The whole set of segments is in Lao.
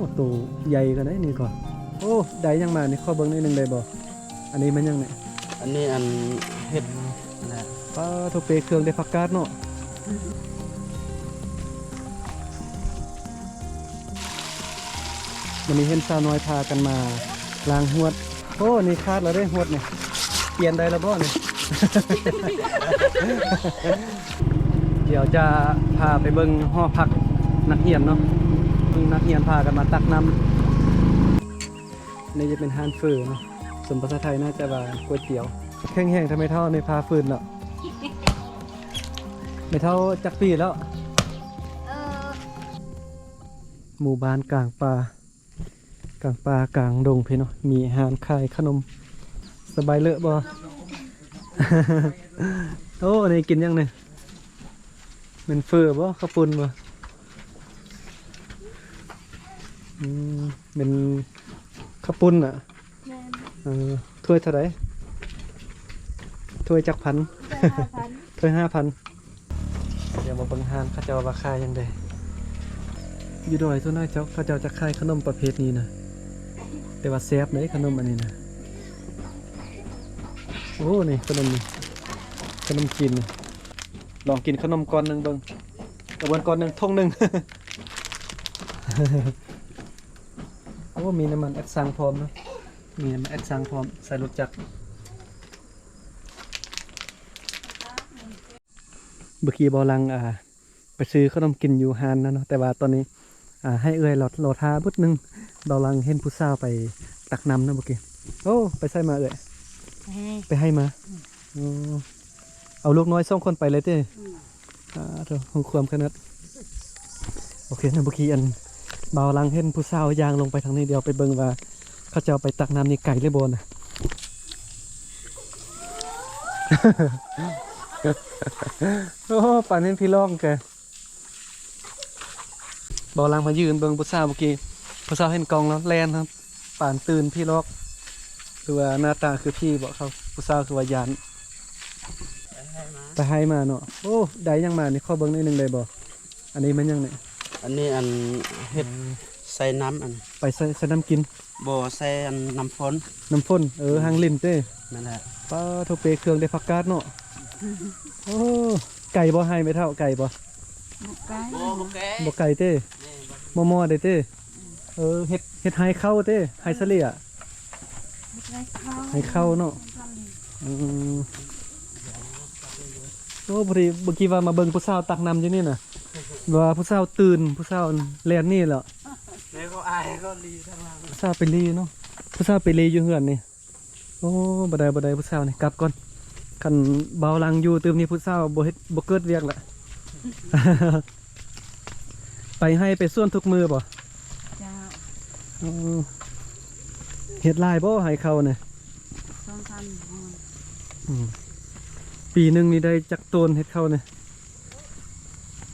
ໂອ້ ໂຕໃຫຍ່ກະໄດ້ນີ້ກໍ. ໂອ້ ໄດ້ຫຍັງມານີ້ ຂໍເບິ່ງໜ້ອຍໜຶ່ງໄດ້ບໍ່? ອັນນີ້ແມ່ນຫຍັງນີ້? ອັນນີ້ອັນເຫັດນະ. ປາໂທ ເປເຄື່ອງໄດ້ຜັກກາດເນາະ. ມື້ນີ້ເຫັນສາວນ້ອຍພາກັນມາລ້າງຮວດ. ໂອ້ ນີ້ຂາດແລ້ວເດ້ຮວດນີ້. ປ່ຽນໄດ້ແລ້ວບໍ່ນີ້? ດຽວຈະພາໄປເບິ່ງຫໍພັກນັກຮຽນເນາະ, ເບິ່ງນັກຮຽນພາກັນມາຕັກນ້ຳ. ນີ້ຈະເປັນຮ້ານເຝີເນາະ, ສົມພາສາໄທໜ້າຈະວ່າກ໋ວຍຕຽວ. ແຂງແຮງແທ້ແມ່ເຖົ້ານີ້ ຜ່າຟືນເນາະ. ແມ່ເຖົ້າຈັກປີແລ້ວ? ເອີ ໝູ່ບ້ານກາງປ່າ ກາງປ່າກາງດົງພີ້ເນາະ, ມີຮ້ານຂາຍຂະໜົມ. ສະບາຍເລີະບໍ່? ໂອ້ ອັນນີ້ກິນຫຍັງນີ້? ແມ່ນເຝີບໍ່? ເຂົ້າປຸ້ນບໍ່? ອືມ ແມ່ນເຂົ້າປຸ້ນນະ. ແມ່ນ. ເອີ ຖ້ວຍເທົ່າໃດ? ຖ້ວຍຈັກພັນ? ຖ້ວຍຫ້າພັນ. ຖ້ວຍຫ້າພັນ. ດຽວມາເບິ່ງຮ້ານເຂົາເຈົ້າວ່າຂາຍຫຍັງແດ່. ຢູ່ດອຍສ່ວນຫຼາຍເຈົ້າ ເຂົາເຈົ້າຈະຂາຍຂະໜົມປະເພດນີ້ນະ, ແຕ່ວ່າແຊບເດ້ຂະໜົມອັນນີ້ນະ. ໂອ້ ນີ້ຂະໜົມນີ້ ຂະໜົມຈີນນີ້. ລອງກິນຂະໜົມກ້ອນໜຶ່ງເບິ່ງ. ເອົາເບິ່ງ ກ້ອນໜຶ່ງ ຖົງໜຶ່ງ. ໂອ້ ມີນ້ຳມັນແອັດຊັງພ້ອມເນາະ, ມີນ້ຳມັນແອັດຊັງພ້ອມ ໃສ່ລົດຈັກ. ເມື່ອກີ້ບ່າວຫຼັງ ອ່າ ໄປຊື້ຂະໜົມກິນຢູ່ຮ້ານນັ້ນເນາະ, ແຕ່ວ່າຕອນນີ້ ອ່າ ໃຫ້ເອື້ອຍລໍ ລໍຖ້າບຶດໜຶ່ງ. ບ່າວຫຼັງເຫັນຜູ້ສາວໄປຕັກນ້ຳເນາະເມື່ອກີ້. ໂອ້ ໄປໃສມາເອື້ອຍ? ໄປໄຮ່ ໄປໄຮ່ມາ. ອືມ ໂອ້ ເອົາລູກນ້ອຍສອງຄົນໄປເລີຍຕິ? ອືມ ອ່າ ໂທ້ ຮູ້ຄວາມຂະໜາດ. ໂອເຄເນາະ ເມື່ອກີ້ອັນ ບ່າວຫຼັງເຫັນຜູ້ສາວຍ່າງລົງໄປທາງນີ້, ດຽວໄປເບິ່ງວ່າເຂົາເຈົ້າໄປຕັກນ້ຳນີ້ໄກຫຼືບໍ່ນະ. ໂອ້ ປານເຫັນຜີຫຼອກແກ. ບ່າວຫຼັງມາຢືນເບິ່ງຜູ້ສາວເມື່ອກີ້, ຜູ້ສາວເຫັນກ້ອງແລ້ວແລ່ນ ປານຕື່ນຜີຫຼອກ. ຄືວ່າໜ້າຕາຄືຜີບໍ? ເຂົາ ຜູ້ສາວຄືວ່າຢ້ານ. ໄປໄຮ່ມາ ໄປໄຮ່ມາເນາະ. ໂອ້ ໄດ້ຫຍັງມານີ້ ຂໍເບິ່ງໜ້ອຍໜຶ່ງໄດ້ບໍ່? ອັນນີ້ແມ່ນຫຍັງນີ້? ອັນນີ້ອັນເຫັດ ອືມ ໃສ່ນ້ຳ ອັນ ໄປໃສ່ ໃສ່ນ້ຳກິນ. ບໍ່ ໃສ່ອັນນ້ຳຝົນ. ນ້ຳຝົນ ເອີ ອືມ ຫາງລິນເຕ້. ແມ່ນແຫຼະ. ປາໂທ ເປເຄື່ອງໄດ້ຜັກກາດເນາະ. ໂອ້ ໄກບໍ່ໄຮ່ແມ່ເຖົ້າ ໄກບໍ່? ບໍ່ໄກ ບໍ່ ບໍ່ໄກ ບໍ່ໄກເຕ້. ແມ່ນ ບໍ່ມໍ່ໆ ໄດ້ເຕ້. ອືມ ເອີ ເຮັດ ເຮັດໄຮ່ເຂົ້າເຕ້ ໄຮ່ສະເລ່ຍ. ເຮັດໄຮ່ເຂົ້າ ໄຮ່ເຂົ້າເນາະ. ອືມ ໂອ້ ພໍດີເມື່ອກີ້ວ່າມາເບິ່ງຜູ້ສາວຕັກນ້ຳຢູ່ນີ້ນະ, ວ່າຜູ້ສາວຕື່ນ ຜູ້ສາວແລ່ນໜີແລ້ວ. ແມ່ເຂົາອາຍເຂົາລີທາງຫຼັງ. ຜູ້ສາວໄປລີເນາະ, ຜູ້ສາວໄປລີຢູ່ເຮືອນນີ້. ໂອ້ ບໍ່ໄດ້ ບໍ່ໄດ້ ຜູ້ສາວນີ້ ກັບກ່ອນ. ຄັນບ່າວຫຼັງຢູ່ຕື່ມນີ້ ຜູ້ສາວບໍ່ເຮັດ ບໍ່ເກີດວຽກລະ. ໄປໄຮ່ໄປສວນທຸກມື້ບໍ່? ເຈົ້າ. ເອີ ເຮັດຫຼາຍບໍ່ໄຮ່ເຂົ້ານີ້? ສອງສາມ ອືມ ປີໜຶ່ງນີ້ໄດ້ຈັກໂຕນເຮັດເຂົ້ານີ້?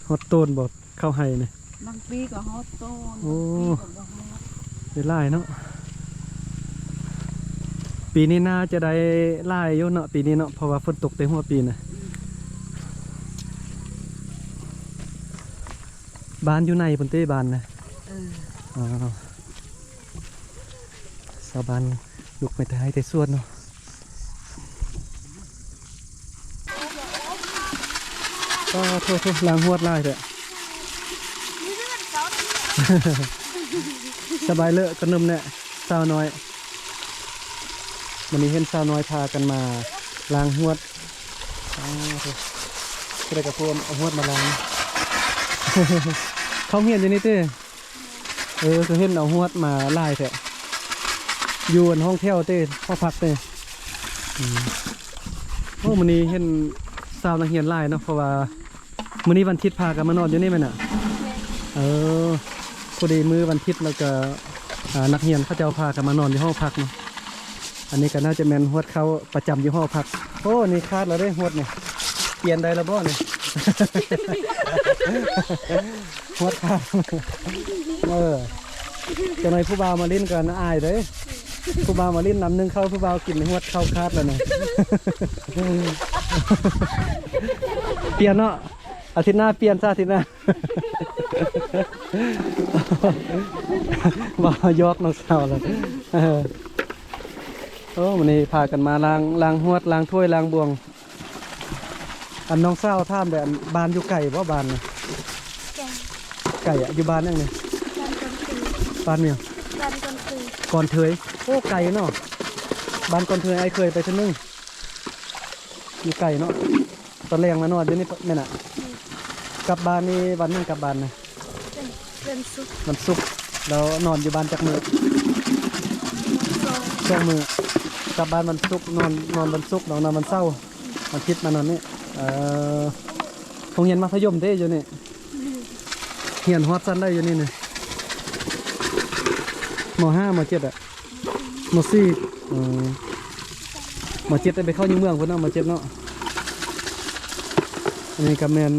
ຮອດໂຕນບໍ່ ເຂົ້າໄຮ່ນີ້? ບາງປີກໍຮອດໂຕນ. ໂອ້ ບາງປີກໍບໍ່ຮອດ. ໄດ້ຫຼາຍເນາະ. ປີນີ້ໜ້າຈະໄດ້ຫຼາຍຢູ່ເນາະ ປີນີ້ເນາະ, ເພາະວ່າຝົນຕົກແຕ່ຫົວປີນະ. ອືມ ບ້ານຢູ່ໃນພຸ້ນຕິ ບ້ານນະ? ເອີ ອໍ ຊາວບ້ານລຸກໄປແຕ່ໄຮ່ແຕ່ສວນເນາະ. ປາໂທ ໂທ ລ້າງຮວດຫຼາຍແທ້. ສະບາຍເລີະກະໜຸ່ມແນ່ ສາວນ້ອຍ. ມື້ນີ້ເຫັນສາວນ້ອຍພາກັນມາລ້າງຮວດ. ປາໂທ ຜູ້ໃດກະພວມເອົາຮວດມາລ້າງ. ເຂົ້າຮຽນຢູ່ນີ້ຕິ? ເອີ ຄືເຫັນເອົາຮວດມາຫຼາຍແທ້ ຢູ່ອັນຫ້ອງແຖວເຕ້ ຫໍພັກເຕ້. ອືມ ໂອ້ ມື້ນີ້ເຫັນສາວນັກຮຽນຫຼາຍເນາະ ເພາະວ່າມື້ນີ້ວັນທິດພາກັນມານອນຢູ່ນີ້ແມ່ນນະ? ເອີ ພໍດີມື້ວັນທິດແລ້ວກະ ອ່າ ນັກຮຽນເຂົາເຈົ້າພາກັນມານອນຢູ່ຫໍພັກເນາະ. ອັນນີ້ກໍໜ້າຈະແມ່ນຮວດເຂົ້າປະຈຳຢູ່ຫໍພັກ. ໂອ້ ນີ້ຂາດແລ້ວເດ້ຮວດນີ້ ປ່ຽນໄດ້ແລ້ວບໍ່ນີ້? ຮວດຂາດ. ເອີ ຈັກໜ້ອຍຜູ້ບ່າວມາຫຼິ້ນກໍອາຍເດ້. ຜູ້ບ່າວມາຫຼິ້ນນຳໜຶ່ງເຂົ້າ ຜູ້ບ່າວກິນຮວດເຂົ້າຂາດແລ້ວນະ. ປ່ຽນເນາະ. ອາທິດໜ້າປ່ຽນຊະ ອາທິດໜ້າ ເວົ້າຢອກນ້ອງສາວລະ ເອີ ໂອ້ ມື້ນີ້ພາກັນມາລ້າງ ລ້າງຫວດ ລ້າງຖ້ວຍ ລ້າງບ່ວງ. ອັນ ນ້ອງສາວຖາມແດ່ ອັນ ບ້ານຢູ່ໄກບໍ່ ບ້ານນະ? ໄກ ໄກອະ ຢູ່ບ້ານຫຍັງນີ້? ບ້ານກອນເຄີຍ ບ້ານຫຍັງ? ບ້ານກອນເຄີຍ ກອນເທີຍ ໂອ້ ໄກເນາະ ບ້ານກອນເທີຍ ອ້າຍເຄີຍໄປເທື່ອໜຶ່ງ ຢູ່ໄກເນາະ. ຕອນແລງມານອນຢູ່ນີ້ແມ່ນນະ? ອືມ ກັບບ້ານນີ້ວັນຫຍັງກັບບ້ານນະ? ວັນສຸກ ວັນສຸກ ແລ້ວນອນຢູ່ບ້ານຈັກມື້? ສອງ ສອງມື້ ກັບບ້ານວັນສຸກ ນອນ ນອນວັນສຸກ ແລ້ວນອນວັນເສົາ ອືມ ວັນທິດມານອນນີ້ ເອີ ໂຮງຮຽນມັດທະຍົມເດ້ຢູ່ນີ້? ຮຽນຮອດຊັ້ນໃດຢູ່ນີ້ນະ? ມໍຫ້າ ມໍເຈັດອະ? ມໍສີ່ ເອີ ມໍເຈັດໄດ້ໄປເຂົ້າຢູ່ເມືອງພຸ້ນເນາະ ມໍເຈັດເນາະ. ອັນນີ້ກໍແມ່ນ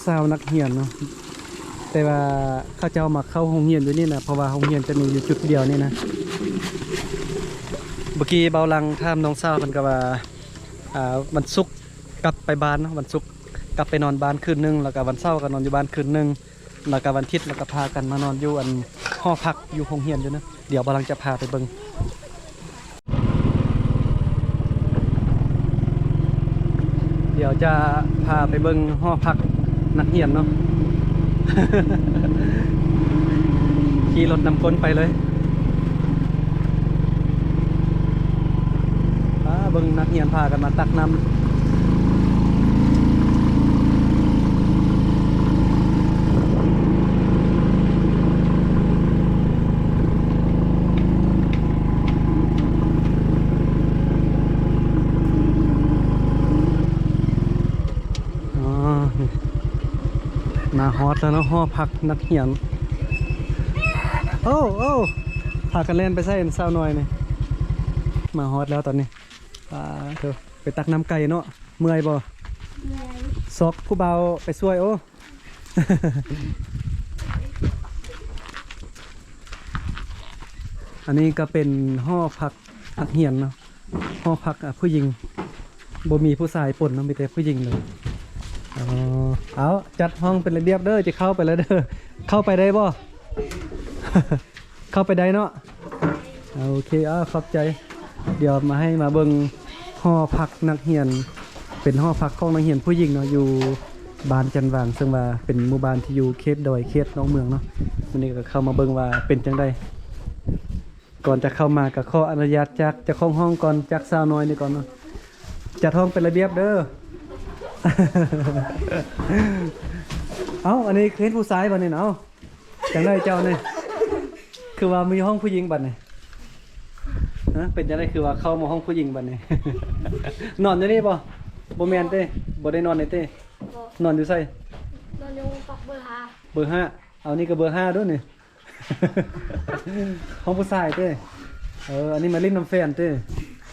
ສາວນັກຮຽນເນາະ ແຕ່ວ່າເຂົາເຈົ້າມາເຂົ້າໂຮງຮຽນຢູ່ນີ້ນະ ເພາະວ່າໂຮງຮຽນຈະມີຢູ່ຈຸດດຽວນີ້ນະ. ເມື່ອກີ້ເບົາຫຼັງຖາມນ້ອງສາວເພິ່ນກໍວ່າ ອ່າ ວັນສຸກກັບໄປບ້ານເນາະ ວັນສຸກກັບໄປນອນບ້ານຄືນໜຶ່ງ ແລ້ວກໍວັນເສົາກໍນອນຢູ່ບ້ານຄືນໜຶ່ງ ແລ້ວກໍວັນທິດ ແລ້ວກໍພາກັນມານອນຢູ່ອັນ ຫໍພັກຢູ່ໂຮງຮຽນຢູ່ນະ. ດຽວບ່າວຫຼັງຈະພາໄປເບິ່ງ ດຽວຈະພາໄປເບິ່ງຫໍພັກນັກຮຽນເນາະ ຂີ່ລົດນຳກົ້ນໄປເລີຍ. ອ່າ ເບິ່ງນັກຮຽນພາກັນມາຕັກນ້ຳ. ອໍ ມາຮອດແລ້ວເນາະ ຫໍພັກນັກຮຽນ. ໂອ້ ໂອ້ ພາກັນແລ່ນໄປໃສ ສາວນ້ອຍນີ້? ມາຮອດແລ້ວຕອນນີ້. ປາໂທ້ ໄປຕັກນ້ຳໄກ່ເນາະ ເມື່ອຍບໍ່? ເມື່ອຍ. ຊອກຜູ້ບ່າວໄປຊ່ວຍ. ໂອ້ ອັນນີ້ກໍເປັນຫໍພັກນັກຮຽນເນາະ ຫໍພັກ ອາ ຜູ້ຍິງ ບໍ່ມີຜູ້ຊາຍປົນເນາະ ມີແຕ່ຜູ້ຍິງເລີຍ. ອໍ ເອົາ ຈັດຫ້ອງເປັນລະບຽບເດີ ຈະເຂົ້າໄປແລ້ວເດີ. ເຂົ້າໄປໄດ້ບໍ່? ເຂົ້າໄປໄດ້ເນາະ. ໂອເຄ ເອົາ ຂອບໃຈ. ດຽວມາໃຫ້ມາເບິ່ງຫໍພັກນັກຮຽນ ເປັນຫໍພັກຂອງນັກຮຽນຜູ້ຍິງເນາະ ຢູ່ບ້ານຈັນຫວ່າງ ເຊິ່ງວ່າເປັນໝູ່ບ້ານທີ່ຢູ່ເຂດດອຍເຂດນອກເມືອງເນາະ. ມື້ນີ້ກໍເຂົ້າມາເບິ່ງວ່າເປັນຈັ່ງໃດ. ກ່ອນຈະເຂົ້າມາກໍຂໍອະນຸຍາດຈາກເຈົ້າຂອງຫ້ອງກ່ອນ ຈາກສາວນ້ອຍນີ້ກ່ອນເນາະ. ຈັດຫ້ອງເປັນລະບຽບເດີ. ເອົ້າ ອັນນີ້ເຫັນຜູ້ຊາຍບັດນີ້ນະ ເອົ້າ ຈັ່ງໃດເຈົ້ານີ້ ຄືວ່າມີຫ້ອງຜູ້ຍິງບັດນີ້? ຮະ ເປັນຈັ່ງໃດ ຄືວ່າເຂົ້າມາຫ້ອງຜູ້ຍິງບັດນີ້? ນອນຢູ່ນີ້ບໍ່? ບໍ່ແມ່ນເຕ? ບໍ່ໄດ້ນອນນີ້ເຕ? ບໍ່. ນອນຢູ່ໃສ? ນອນຢູ່ເບີຫ້າ. ເບີຫ້າ. ເອົາ ນີ້ກໍເບີຫ້າເດີນີ້. ຂອງຜູ້ຊາຍເຕ? ເອີ ອັນນີ້ມາຫຼິ້ນນຳແຟນເຕ?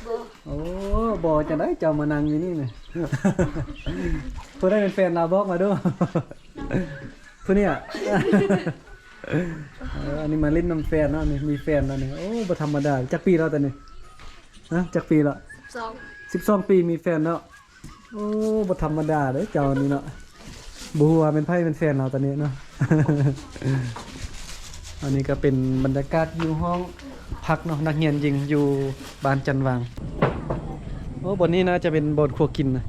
ບໍ່. ໂອ້ ບໍ່ ຈັ່ງໃດເຈົ້າມານັ່ງຢູ່ນີ້ນະ? ຜູ້ໃດເປັນແຟນລາວບອກມາດູ. ຜູ້ນີ້ອະ? ເອີ ອັນນີ້ມາຫຼິ້ນນຳແຟນເນາະ ນີ້ມີແຟນແລ້ວນີ້. ໂອ້ ບໍ່ທຳມະດາ. ຈັກປີແລ້ວຕອນນີ້? ຮະ ຈັກປີແລ້ວ? ສິບສອງ. ສິບສອງປີມີແຟນແລ້ວ. ໂອ້ ບໍ່ທຳມະດາເດ້ເຈົ້ານີ້ເນາະ. ບໍ່ຮູ້ວ່າແມ່ນໃຜເປັນແຟນລາວຕອນນີ້ເນາະ. ອັນນີ້ກໍເປັນບັນຍາກາດຢູ່ຫ້ອງພັກເນາະ ນັກຮຽນຍິງຢູ່ບ້ານຈັນຫວ່າງ. ໂອ້ ບ່ອນນີ້ໜ້າຈະເປັນບ່ອນຄົວກິນນະ.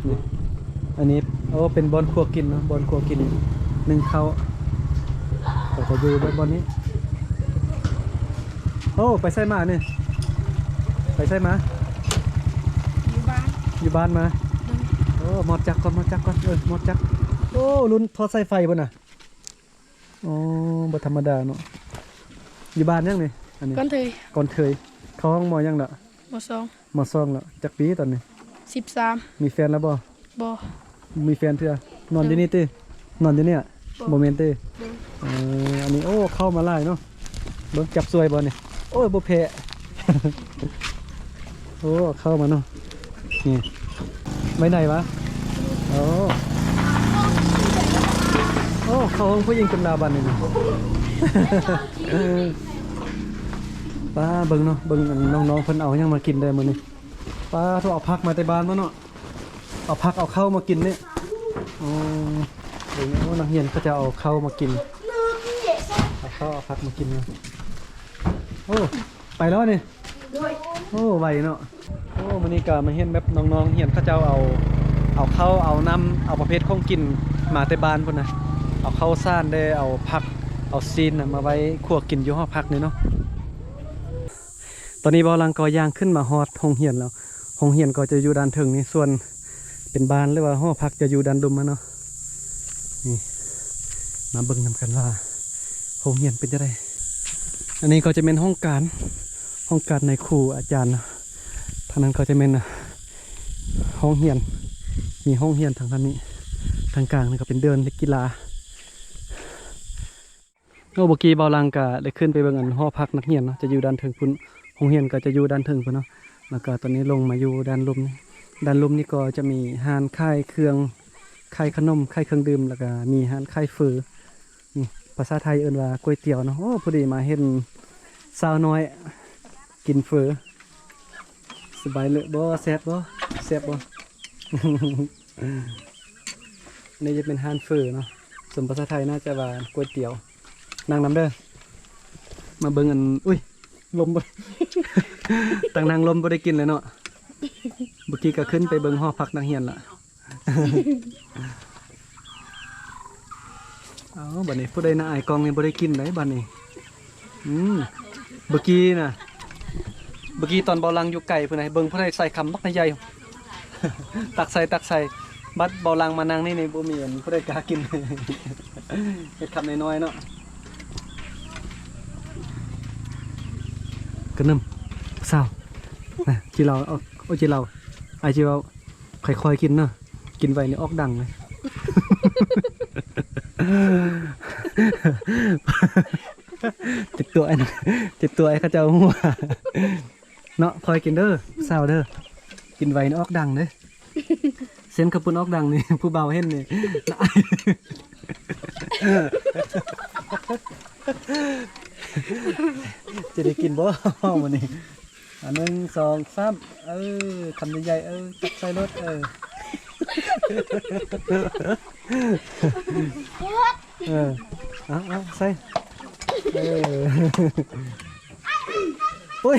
ນີ້ ອັນນີ້ ໂອ້ ເປັນບ່ອນຄົວກິນເນາະ ບ່ອນຄົວກິນ ໜຶ້ງເຂົ້າ. ເຂົາກໍຢູ່ແບບບ່ອນນີ້. ໂອ້ ໄປໃສມານີ້? ໄປໃສມາ? ຢູ່ບ້ານ. ຢູ່ບ້ານມາ? ໂດຍ. ໂອ້ ມອດຈັກກ່ອນ ມອດຈັກກ່ອນ. ເອີ ມອດຈັກ. ໂອ້ ລຸ້ນທອດສາຍໄຟພຸ້ນນະ. ໂອ້ ບໍ່ທຳມະດາເນາະ. ຢູ່ບ້ານຫຍັງນີ້? ອັນນີ້ ກອນເທີຍ. ກອນເທີຍ. ເຂົ້າຫ້ອງ ມໍ ຫຍັງລະ? ມໍສອງ. ມໍສອງແລ້ວ. ຈັກປີຕອນນີ້? ສິບສາມ. ມີແຟນແລ້ວບໍ່? ບໍ່. ບໍ່ມີແຟນເທື່ອ. ນອນຢູ່ນີ້ຕິ? ນອນຢູ່ນີ້ອະ? ບໍ່. ບໍ່ແມ່ນຕິ? ບໍ່. ເອີ ອັນນີ້ ໂອ້ ເຂົ້າມາຫຼາຍເນາະ. ເບິ່ງ ຈັບສວຍບໍ່ນີ້? ໂອ້ຍ ບໍ່ແພ້. ໂອ້ ເຂົ້າມາເນາະ. ນີ້ ໄວ້ໃນວະ? ໂອ້ ໂອ້ ເຂົ້າຫ້ອງຜູ້ຍິງເປັນລາວບັດນີ້ນະ. ປ້າ ເບິ່ງເນາະ ເບິ່ງ ອັນ ນ້ອງໆ ເພິ່ນເອົາຫຍັງມາກິນໄດ້ມື້ນີ້. ປ້າ ໂທ້ ເອົາຜັກມາແຕ່ບ້ານມາເນາະ. ເອົາຜັກເອົາເຂົ້າມາກິນນີ້. ໂອ້ ໂອ້ ເບິ່ງ ໂອ້ ນັກຮຽນເຂົາເຈົ້າເອົາເຂົ້າມາກິນ ເອົາເຂົ້າເອົາຜັກມາກິນເນາະ. ໂອ້ ໄປແລ້ວນີ້. ໂອ້ ໄວເນາະ. ໂອ້ ມື້ນີ້ກໍມາເຫັນແບບນ້ອງໆຮຽນເຂົາເຈົ້າເອົາ ເອົາເຂົ້າ ເອົານ້ຳ ເອົາປະເພດຂອງກິນມາແຕ່ບ້ານພຸ້ນນະ. ເອົາເຂົ້າສານເດ້ ເອົາຜັກ ເອົາຊີ້ນນະ ມາໄວ້ຄົວກິນຢູ່ຫໍພັກນີ້ເນາະ. ຕອນນີ້ບ່າວຫຼັງກໍຍ່າງຂຶ້ນມາຮອດໂຮງຮຽນແລ້ວ. ໂຮງຮຽນກໍຈະຢູ່ດ້ານເທິງນີ້ ສ່ວນເປັນບ້ານ ຫຼືວ່າຫໍພັກຈະຢູ່ດ້ານລຸ່ມຫັ້ນເນາະ. ນີ້ ມາເບິ່ງນຳກັນວ່າໂຮງຮຽນເປັນຈັ່ງໃດ. ອັນນີ້ກໍຈະແມ່ນຫ້ອງການ ຫ້ອງການນາຍຄູອາຈານເນາະ. ທາງນັ້ນກໍຈະແມ່ນຫ້ອງຮຽນ ມີຫ້ອງຮຽນທາງດ້ານນີ້. ທາງກາງນີ້ກໍເປັນເດີ່ນເຮັດກິລາ. ໂອ້ ເມື່ອກີ້ບ່າວຫຼັງກະໄດ້ຂຶ້ນໄປເບິ່ງອັນຫໍພັກນັກຮຽນເນາະ ຈະຢູ່ດ້ານເທິງພຸ້ນ. ໂຮງຮຽນກໍຈະຢູ່ດ້ານເທິງພຸ້ນເນາະ. ແລ້ວກໍຕອນນີ້ລົງມາຢູ່ດ້ານລຸ່ມນີ້. ດ້ານລຸ່ມນີ້ກໍຈະມີຮ້ານຂາຍເຄື່ອງ ຂາຍຂະໜົມ ຂາຍເຄື່ອງດື່ມ ແລ້ວກໍມີຮ້ານຂາຍເຝີ. ນີ້ ພາສາໄທເອີ້ນວ່າກ໋ວຍຕຽວເນາະ. ໂອ້ ພໍດີມາເຫັນສາວນ້ອຍກິນເຝີ. ສະບາຍເລີຍບໍ່? ແຊບບໍ່? ແຊບບໍ່? ນີ້ຈະເປັນຮ້ານເຝີເນາະ. ສຳພາສາໄທໜ້າຈະວ່າກ໋ວຍຕຽວ. ນັ່ງນຳເດີ. ມາເບິ່ງອັນ ອຸ້ຍ ລົມບໍ່ ຕັ້ງນັ່ງລົມບໍ່ໄດ້ກິນເລີຍເນາະ. ເມື່ອກີ້ກໍຂຶ້ນໄປເບິ່ງຫໍພັກນັກຮຽນລະ. ເອົາ ບັດນີ້ຜູ້ໃດໜ້າອາຍກ້ອງນີ້ບໍ່ໄດ້ກິນໄດ໋ບັດນີ້. ອືມ ເມື່ອກີ້ນະ ເມື່ອກີ້ຕອນບ່າວຫຼັງຢູ່ໄກພຸ້ນນະ ເບິ່ງຜູ້ໃດໃສ່ຄຳບັກໃຫຍ່ ຕັກໃສ່ ຕັກໃສ່. ບັດບ່າວຫຼັງມານັ່ງນີ້ນີ້ ບໍ່ມີອັນຜູ້ໃດກ້າກິນ ເຮັດຄຳນ້ອຍໆເນາະ. ກະໜຶ່ມ ສາວ ນະ ຈີ່ເຫຼົ້າ ເອົາ ເອົາຈີ່ເຫຼົ້າ ອາຍຈີ່ເຫຼົ້າ. ຄ່ອຍໆກິນເນາະ ກິນໄວນີ້ອອກດັງເລີຍ. ເຈັບຕົວໄອ້ ເຈັບຕົວໄອ້ເຂົາເຈົ້າຫົວເນາະ. ຄ່ອຍກິນເດີ ສາວເດີ ກິນໄວນີ້ອອກດັງເດ້. ເສັ້ນເຂົ້າປຸ້ນອອກດັງນີ້ ຜູ້ບ່າວເຫັນນີ້ ຈະໄດ້ກິນບໍ່ມື້ນີ້? ອ່າ ໜຶ່ງ ສອງ ສາມ ເອີ ຄຳໃຫຍ່ໆ ເອີ ຕັກໃສ່ໂລດ ເອີ ເອີ ເອົາ ເອົາ ໃສ່ ເອີ ໂອ້ຍ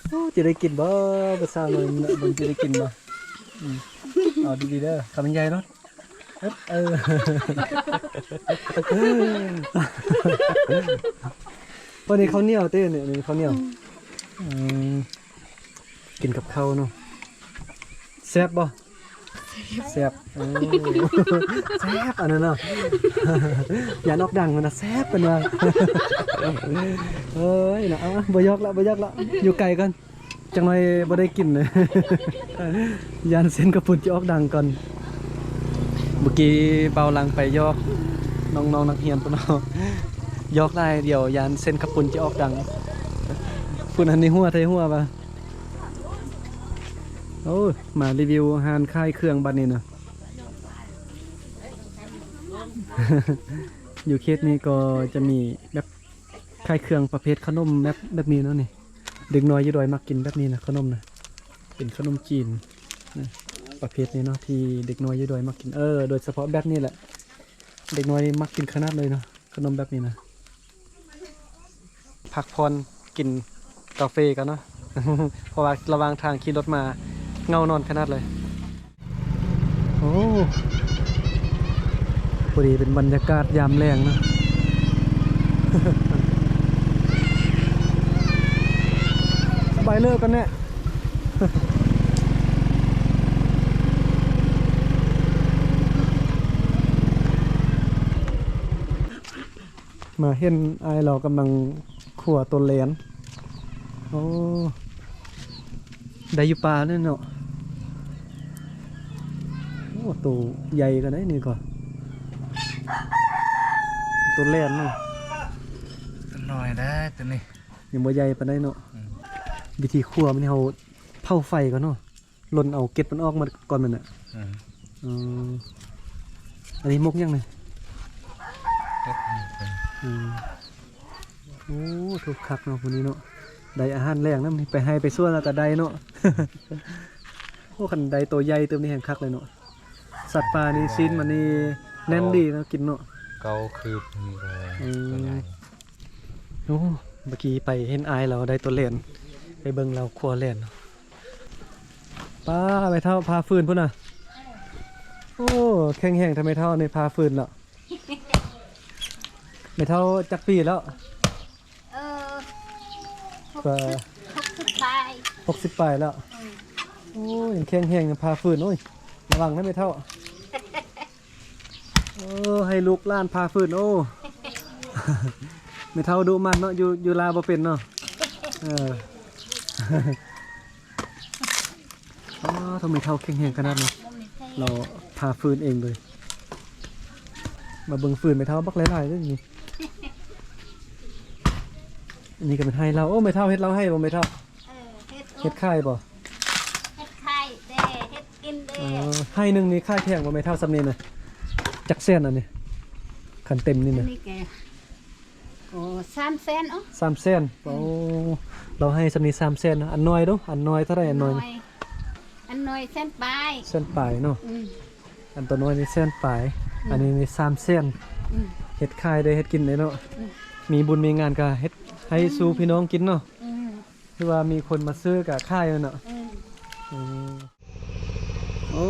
ໂອ້ ຈະໄດ້ກິນບໍ່? ຜູ້ສາວນ້ອຍນີ້ເນາະ ເບິ່ງຈະໄດ້ກິນບໍ່? ອືມ ເອົາດີໆເດີ ຄຳໃຫຍ່ໆໂລດ. ເອີ ໂອ້ ນີ້ເຂົ້າໜຽວເຕ້ ນີ້ເຂົ້າໜຽວ. ອືມ ອືມ ກິນກັບເຂົ້າເນາະ. ແຊບບໍ່? ແຊບ ໂອ້ ແຊບ ອັນນັ້ນເນາະ ຢ້ານອອກດັງພຸ້ນນະ ແຊບເພິ່ນວ່າ. ເອີຍເນາະ ເອົາ ບໍ່ຢອກລະ ບໍ່ຢອກລະ ຢູ່ໄກກ່ອນ. ຈັກໜ້ອຍບໍ່ໄດ້ກິນ ຢ້ານເສັ້ນເຂົ້າປຸ້ນຈະອອກດັງກ່ອນ. ເມື່ອກີ້ບ່າວຫຼັງໄປຢອກນ້ອງໆນັກຮຽນພຸ້ນເນາະ ຢອກຫຼາຍດຽວຢ້ານເສັ້ນເຂົ້າປຸ້ນຈະອອກດັງ. ພຸ້ນ ອັນນີ້ຫົວໄທຫົວວ່າ. ໂອ້ ມາຣີວິວຮ້ານຂາຍເຄື່ອງບັດນີ້ນະ. ຢູ່ເຂດນີ້ກໍຈະມີແບບ ຂາຍເຄື່ອງປະເພດຂະໜົມແບບ ແບບນີ້ເນາະນີ້. ເດັກນ້ອຍຢູ່ດອຍມັກກິນແບບນີ້ນະ ຂະໜົມນະ ເປັນຂະໜົມຈີນນະ ປະເພດນີ້ເນາະ ທີ່ເດັກນ້ອຍຢູ່ດອຍມັກກິນ. ເອີ ໂດຍສະເພາະແບບນີ້ແຫຼະ ເດັກນ້ອຍມັກກິນຂະໜາດເລີຍເນາະ ຂະໜົມແບບນີ້ນະ. ພັກຜ່ອນກິນກາເຟກ່ອນເນາະ ເພາະວ່າລະຫວ່າງທາງຂີ່ລົດມາເຫງົານອນຂະໜາດເລີຍ. ໂອ້ ພໍດີເປັນບັນຍາກາດຍາມແລງເນາະ. ສະບາຍເລີກກັນແນ່. ມາເຫັນອ້າຍລາວກຳລັງຂົ້ວໂຕແລນ. ໂອ້ ໄດ້ຢູ່ປ່າແລ້ວເນາະ. ໂອ້ ໂຕໃຫຍ່ກະໄດ້ນີ້ກໍ ໂຕແລນເນາະ. ໂຕນ້ອຍໄດ້ໂຕນີ້ ຍັງບໍ່ໃຫຍ່ປານໃດເນາະ. ອືມ ວິທີຂົ້ວມັນ ເຮົາເຜົາໄຟກ່ອນເນາະ. ຫຼົ່ນເອົາເກັດມັນອອກມາກ່ອນແມ່ນນະ. ອືມ ເອີ ອັນນີ້ໝົກຫຍັງນີ້? ເປັດ. ອືມ ໂອ້ ທຸກຄັກເນາະ ມື້ນີ້ເນາະ ໄດ້ອາຫານແລງນຳ ໄປໄຮ່ໄປສວນແລ້ວກະໄດ້ເນາະ. ໂອ້ ຄັນໄດ້ໂຕໃຫຍ່ຕື່ມນີ້ແຮ່ງຄັກເລີຍເນາະ. ສັດປ່ານີ້ຊີ້ນມັນນີ້ແໜ້ນດີເນາະ ກິນເນາະ. ເກົາຄືບນີ້ກໍ ອືມ ໂຕໃຫຍ່. ໂອ້ ເມື່ອກີ້ໄປເຫັນອ້າຍລາວໄດ້ໂຕແລ່ນ ໄປເບິ່ງລາວຄົວແລ່ນ. ປ້າ ແມ່ເຖົ້າຜ່າຟືນພຸ້ນນະ. ໂອ້ ແຂງແຮງແທ້ແມ່ເຖົ້ານີ້ ຜ່າຟືນແລ້ວ. ແມ່ເຖົ້າຈັກປີແລ້ວ? ເອີ ຫົກສິບ ກໍ ຫົກສິບປາຍ ຫົກສິບປາຍແລ້ວ. ອືມ ໂອ້ ຍັງແຂງແຮງ ຍັງຜ່າຟືນ. ໂອ້ຍ ລະວັງນະແມ່ເຖົ້າ. ໂອ້ ໃຫ້ລູກຫຼານຜ່າຟືນ. ໂອ້ ແມ່ເຖົ້າດຸໝັ່ນເນາະ. ຢູ່ ຢູ່ລາວບໍ່ເປັນເນາະ. ເອີ ອໍ ໂທ້ ແມ່ເຖົ້າແຂງແຮງຂະໜາດນີ້ ບໍ່ມີໃຜ ລາວຜ່າຟືນເອງເລີຍ. ມາເບິ່ງຟືນແມ່ເຖົ້າບັກຫຼາຍໆເດ້ນີ້. ອັນນີ້ກໍເປັນໄຮ່ລາວ. ໂອ້ ແມ່ເຖົ້າເຮັດລາວໄຮ່ບໍ່ແມ່ເຖົ້າ? ເອີ ເຮັດ ເຮັດຂາຍບໍ່? ເຮັດຂາຍແດ່ ເຮັດກິນແດ່. ເອີ ໄຮ່ໜຶ່ງນີ້ຂາຍແພງບໍ່ແມ່ເຖົ້າ ສ່ຳນີ້ນະ? ຈັກແສນອັນນີ້ ຄັນເຕັມນີ້ນະ? ອັນນີ້ແກ ໂອ້ ສາມແສນ. ໂອ້ ສາມແສນ. ອືມ ໂອ້ ລາວໃຫ້ສ່ຳນີ້ສາມແສນນະ. ອັນນ້ອຍເດ້ ອັນນ້ອຍເທົ່າໃດ? ອັນນ້ອຍ ອັນນ້ອຍແສນປາຍ. ແສນປາຍເນາະ. ອືມ ອັນໂຕນ້ອຍນີ້ແສນປາຍ. ອືມ ອັນນີ້ນີ້ສາມແສນ. ອືມ ເຮັດຂາຍໄດ້ ເຮັດກິນໄດ້ເນາະ. ອືມ ມີບຸນມີງານກໍເຮັດໃຫ້ ອືມ ສູ່ພີ່ນ້ອງກິນເນາະ. ອືມ ຄືວ່າມີຄົນມາຊື້ກໍຂາຍແມ່ນເນາະ. ອືມ ອືມ ໂອ້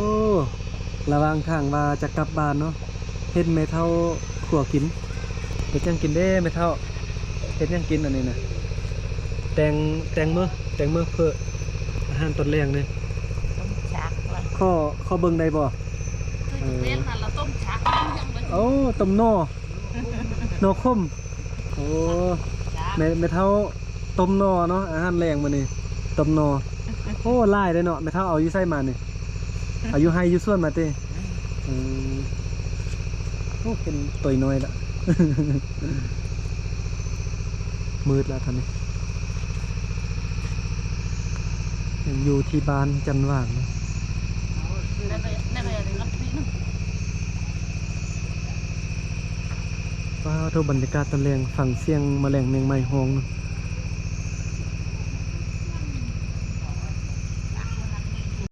ລະຫວ່າງທາງວ່າຈະກັບບ້ານເນາະ ເຫັນແມ່ເຖົ້າຄົວກິນ. ເຮັດຫຍັງກິນເດ້ແມ່ເຖົ້າ? ເຮັດຫຍັງກິນອັນນີ້ນະ? ແຕງ ແຕງເໝີ ແຕງເໝີເພື່ອອາຫານຕອນແລງເດ້. ຕົ້ມຈາກວ່າ ຂໍ ຂໍເບິ່ງໄດ້ບໍ່? ຄືຈະເປັນຫັ້ນລະ ຕົ້ມຈາກ. ໂອ້ ຕົ້ມໜໍ່ ໜໍ່ຂົມ. ໂອ້ ແມ່ ແມ່ເຖົ້າຕົ້ມໜໍ່ເນາະ ອາຫານແລງມື້ນີ້ ຕົ້ມໜໍ່. ໂອ້ ຫຼາຍເດ້ເນາະ ແມ່ເຖົ້າເອົາຢູ່ໃສມານີ້? ເອົາຢູ່ໄຮ່ຢູ່ສວນມາຕິ? ເອີ ໂອ້ ເປັນໂຕນ້ອຍລະ ມືດລະຕອນນີ້. ຍັງຢູ່ທີ່ບ້ານຈັນຫວ່າງເນາະ. ວ້າວ ໂທ້ ບັນຍາກາດຕອນແລງ ຟັງສຽງມະແລງແມງໄມ້ຮ້ອງເນາະ.